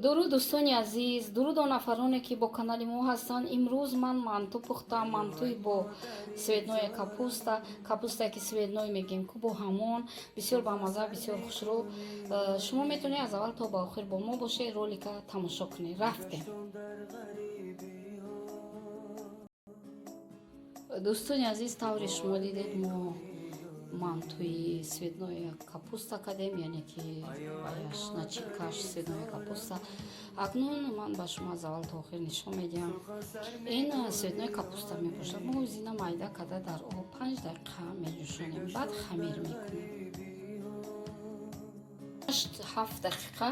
Дуруд, дӯстони азиз, дуруд он нафароне, ки бо канали мо ҳастанд. Имрӯз ман манту пухтам, мантуи бо цветная капуста, капустае ки цветной мегем ку, бо ҳамон бисёр бамаза, бисёр хушрӯ. Шумо метавонед аз аввал то ба охир бо мо бошед, ролика тамошо кунед. Рафтем. Дӯстони азиз, тавре шумо дидед, мо мантуи цветная капуста кардем, яъне ки ваяш, начинкаш цветная капуста. Акнун ман ба шумо аз аввал то охир нишон медиҳам. Ин цветная капуста мебошад. Мо зина майда карда дар об 5 дақиқа меҷӯшонем, баъд хамир мекунем. 7 дақиқа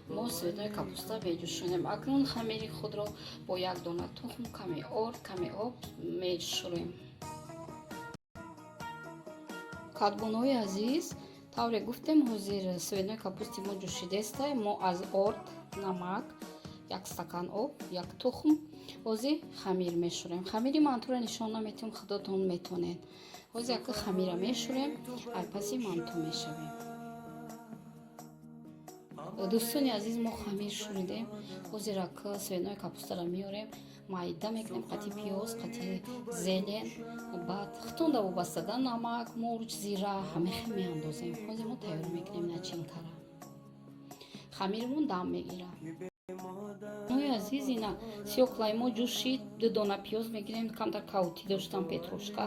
мо цветная капуста меҷӯшонем. Акнун хамири худро бо як дона тухм, каме орд, каме об мешӯрем. Кадбонои азиз, тавре гуфтем, ҳозир цветной капусти мо ҷӯшидестай. Мо аз орд, намак, як стакан об, як тухм ҳозир хамир мешӯрем. Хамири мантура нишон наметиҳам, худотон метонед. Ҳозир яка хамира мешӯрем, айпаси манту мешавем. Дӯстони азиз, мо хамир шӯридем. Ҳозир ака цветной капустара меорем, майда мекунем, қати пиёз, қати зелень, баъд худтонда вобастада намак, мурч, зира ҳамехел меандозем. Ҳозир мо тайёр мекунем начинкара, хамиримон дам мегирад. Ой азиз, ина свёклаи мо ҷӯшид. Ду дона пиёз мегирем, камтар каути доштам, петрушка,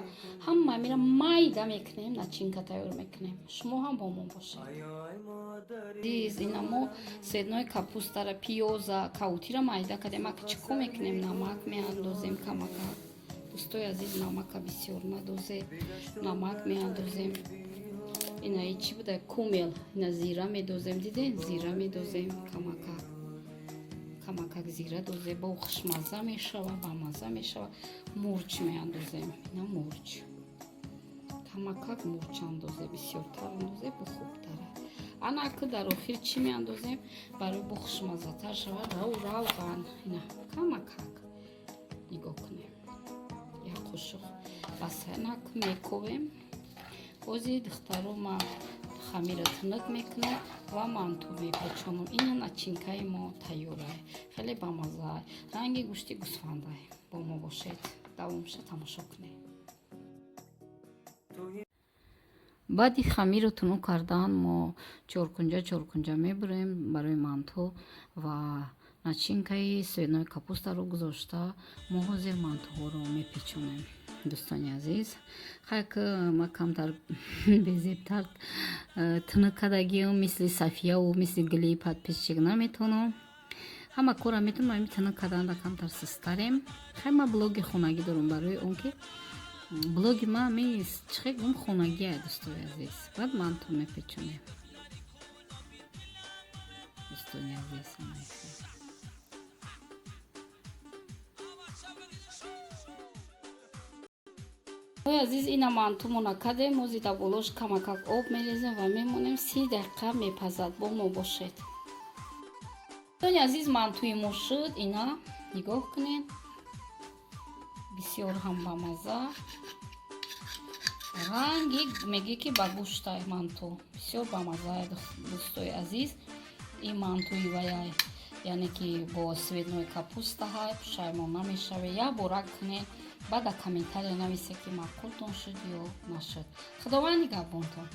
ҳама мира майда мекунем, начинка тайёр мекунем. Шумо ҳам бо мо бошед. Азиз, ина мо цветной капустара, пиёза, каутира майда кардем. Ака чӣ кор мекунем? Намак меандозем камака. Дӯстои азиз, намака бисёр надозед, намак меандозем. Ина чӣ буда? Кумел. Ина зира медозем, диден, зира медозем камака, камакак зира дозе, бо хушмазза мешава, бамазза мешава. Мурч меандозем, ина мурч, камакак мурч андозе, бисёртар андозе, бо хубтара. Ана ака дар охир чӣ меандозем барои бо хушмаззатар шава? Равған, ина камакак, нигоҳ кунем, як қошуқ бас. Анак мековем. Ҳозир, духтаро, ма хамира тунук мекунам ва манту мепечонам. Ина начинкаи мо тайёрай, хеле бамаззай, ранги гӯшти гӯсфандай. Бо мо бошед, давомша тамошо кунед. Баъди хамиру тунук кардан мо чоркунҷа чоркунҷа мебурем барои манту ва начинкаи цветной капустаро гузошта, мо ҳозир мантуҳоро мепечонем. Дӯстони азиз, хайк, ма камтар безебтар тунук кардагиам, мисли Сафияву мисли Гулии подписчик наметавонам. Ҳама кора метавонам, ами тунук карданда камтар сустарем. Хай, ма блоги хонагӣ дорам, барои он ки блоги ма мис чихе гум хонагия. Дӯстои азиз, баъд манту мепечонем. Дӯстони азиз, ой азиз, ина мантумона кардем. Ҳозир дар болош камакак об мерезем ва мемонем, 30 дақиқа мепазад. Бо мо бошед. Дӯстони азиз, мантуи мо шуд. Ина нигоҳ кунед, бисёр ҳам бамазза, ранги мегӣ ки ба гӯштай манту, бисёр бамаззае. Дӯстои азиз, ин мантуи ваяй, яъне ки бо цветной капуста ҳай, пушаймон намешавед. Як бора кунед, баъд дар комментария нависед, ки маъқултон шуд ё нашуд. Худованд нигаҳбонтон.